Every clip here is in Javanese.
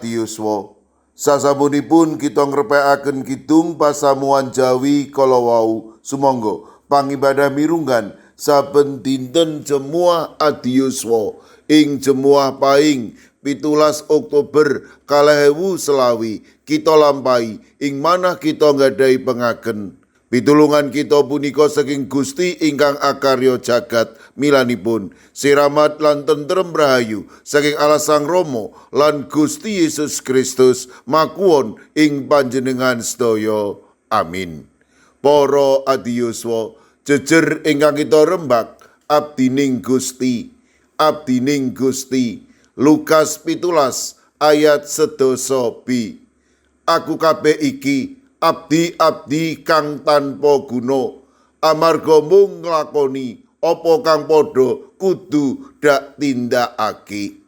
adiyuswa, sasampunipun kita ngrepekaken kidung pasamuan Jawi kala wau, sumangga pangibadah mirunggan saben dinten Jemuah adiyuswa ing Jemuah Paing 17 Oktober 2025 kita lampahi ing manah kita nggadahi pengaken. Pitulungan kita punika saking Gusti ingkang akarya jagat. Milanipun siramat lan tentrem rahayu saking Allah Sang Rama lan Gusti Yesus Kristus makuwon ing panjenengan sedaya. Amin. Para adiyuswa, jejer ingkang kita rembak abdining Gusti, abdining Gusti. Lukas 17 ayat 10b. Aku kabeh iki abdi-abdi kang tanpa guna, amarga mung nglakoni apa kang padha kudu dak tindakake.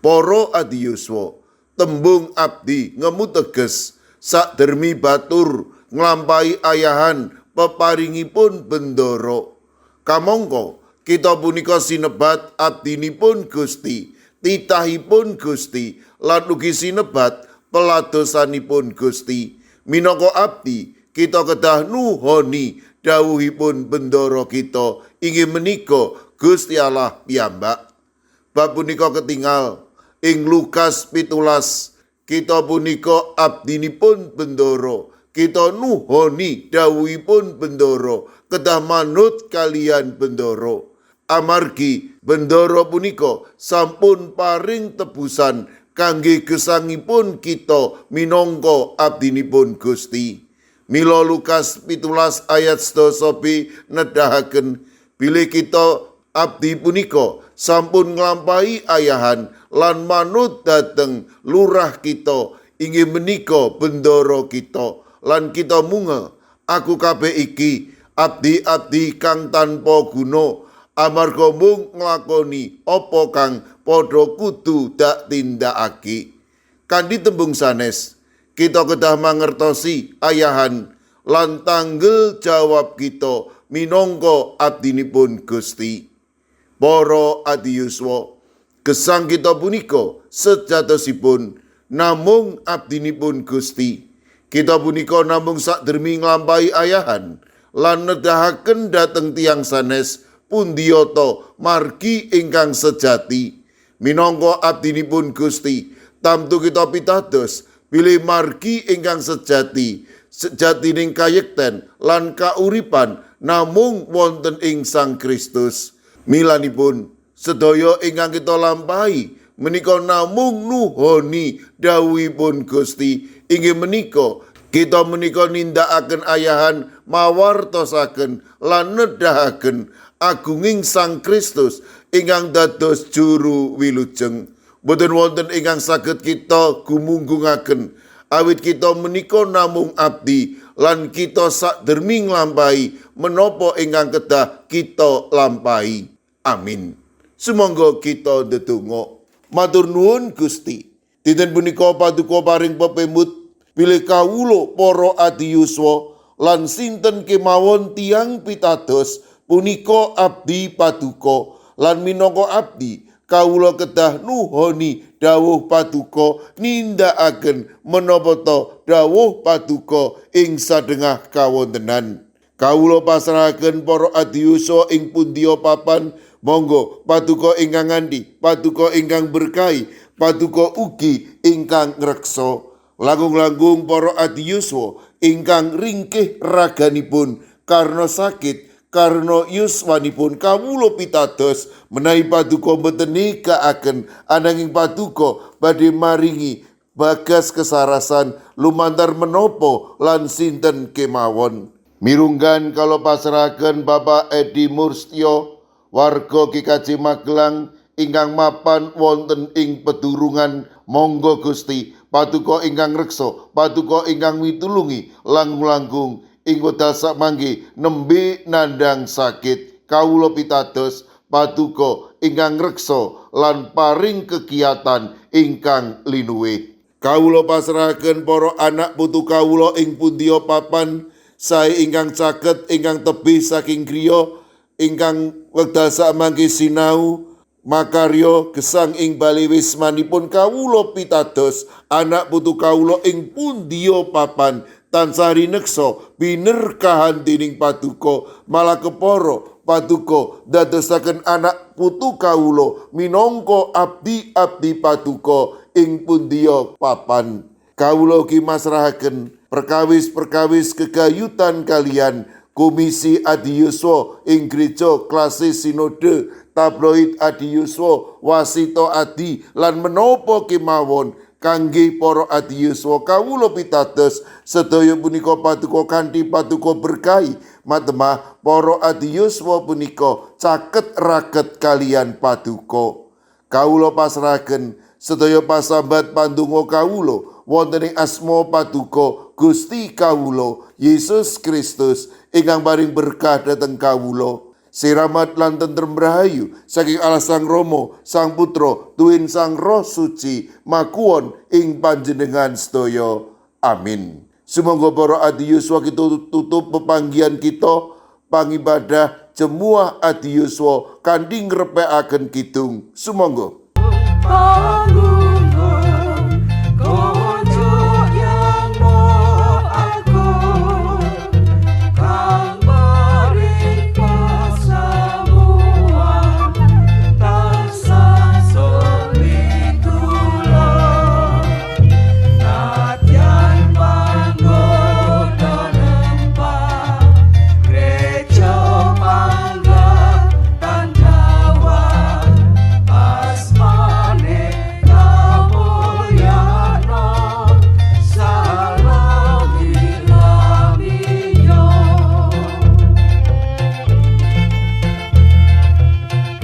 Para adiyuswa, tembung abdi ngemu teges sakdermi batur nglampahi ayahan peparingipun bendara. Kamangka kita punika sinebat abdinipun Gusti, titahipun Gusti, lan ugi sinebat peladosanipun Gusti. Minangka abdi, kita kedah nuhoni dawuhipun bendara kita, inggih menika Gusti Allah piyambak. Bab punika ketingal ing Lukas 17, kita punika abdinipun bendara, kita nuhoni dawuhipun bendara, kedah manut kalian bendara. Amargi bendara punika sampun paring tebusan kangge gesangipun kita minangka abdinipun Gusti. Mila Lukas 17 ayat 10b nedahaken bilih kita abdi punika sampun nglampahi ayahan lan manut dhateng lurah kita, inggih menika bendara kita, lan kita munga aku kabeh iki abdi-abdi kang tanpa guna, amarga mung nglakoni apa kang padha kudu dak tindakake. Kanthi tembung sanes, kita kedah mangertosi ayahan lan tanggel jawab kita minangka abdinipun Gusti. Para adiyuswa, gesang kita punika sejatosipun namung abdinipun Gusti. Kita punika namung sakdermi nglampahi ayahan lan nedahaken dhateng tiyang sanes pundiyata margi ingkang sejati. Minangka abdinipun Gusti, tamtu kita pitados bilih margi ingkang sejati, sejatining kayekten lan kauripan namung wonten ing Sang Kristus. Milanipun sedaya ingkang kita lampahi menika namung nuhoni dawuhipun Gusti, inggih menika kita menika nindakaken ayahan mawartosaken lan nedahaken agunging Sang Kristus ingkang dados juru wilujeng. Boten wonten ingkang saged kita gumunggungaken, awit kita menika namung abdi lan kita sakdermi nglampahi menapa ingkang kedah kita lampahi. Amin. Sumangga kita ndedonga. Matur nuwun Gusti. Dinten punika paduka paring pepemut bilih kawula para adiyuswa lan sinten kemawon tiyang pitados punika abdi paduka, lan minangka abdi kawula kedah nuhoni dawuh paduka, nindakaken menapa ta dawuh paduka ing sadengah kawontenan. Kawula pasrahaken para adiyuswa ing pundiya papan, monggo paduka ingkang ngandhi, paduka ingkang berkahi, paduka ugi ingkang ngreksa. Langkung-langkung para adiyuswa ingkang ringkih raganipun karena sakit, karena yuswanipun, kawula pitados menawi paduka mboten negakaken, ananging paduka badhe maringi bagas kesarasan lumantar menapa lan sinten kemawon. Mirunggan kawula pasrahaken Bapak Edi Murstyo, warga GKJ Magelang ingkang mapan wonten ing Pedurungan. Monggo Gusti paduka ingkang reksa, paduka ingkang mitulungi langkung-langkung ing wekdal sakmangke nembe nandhang sakit. Kawula pitados paduka ingkang reksa lan paring kegiatan ingkang linuwih. Kawula pasrahaken para anak putu kawula ing pundiya papan sae ingkang caket, ingkang tebih saking griya, ingkang wekdal sakmangke sinau. Makarya gesang ing bale wismanipun kawula pitados anak putu kawula ing pundiya papan tansah rineksa binerkahan dening Paduka, malah kepara Paduka dadosaken anak putu kawula minangka abdi-abdi Paduka ing pundiya papan. Kawula ugi masrahaken perkawis-perkawis kegayutan kaliyan Komisi Adi Yuswa ing Gereja Klasis Sinode, Tabloid Adi Yuswa, Wasito Adi, lan menapa kemawon kangge para adi yuswa. Kawula pitados sedaya punika Paduka kanthi Paduka berkahi, matemah para adi yuswa punika caket raket kaliyan Paduka. Kawula pasrahaken sedaya pasambat pandonga kawula wonten ing asma Paduka Gusti kawula Yesus Kristus ingkang paring berkah dhateng kawula. Siramat lan tentrem rahayu saking Allah Sang Rama, Sang Putra, tuwin Sang Roh Suci makuwon ing panjenengan sedaya. Amin. Sumangga para adi yuswa, kita tutup pepanggihan kita pangibadah Jemuah Adi Yuswa kanthi ngrepekaken kidung. Sumangga. Bangun.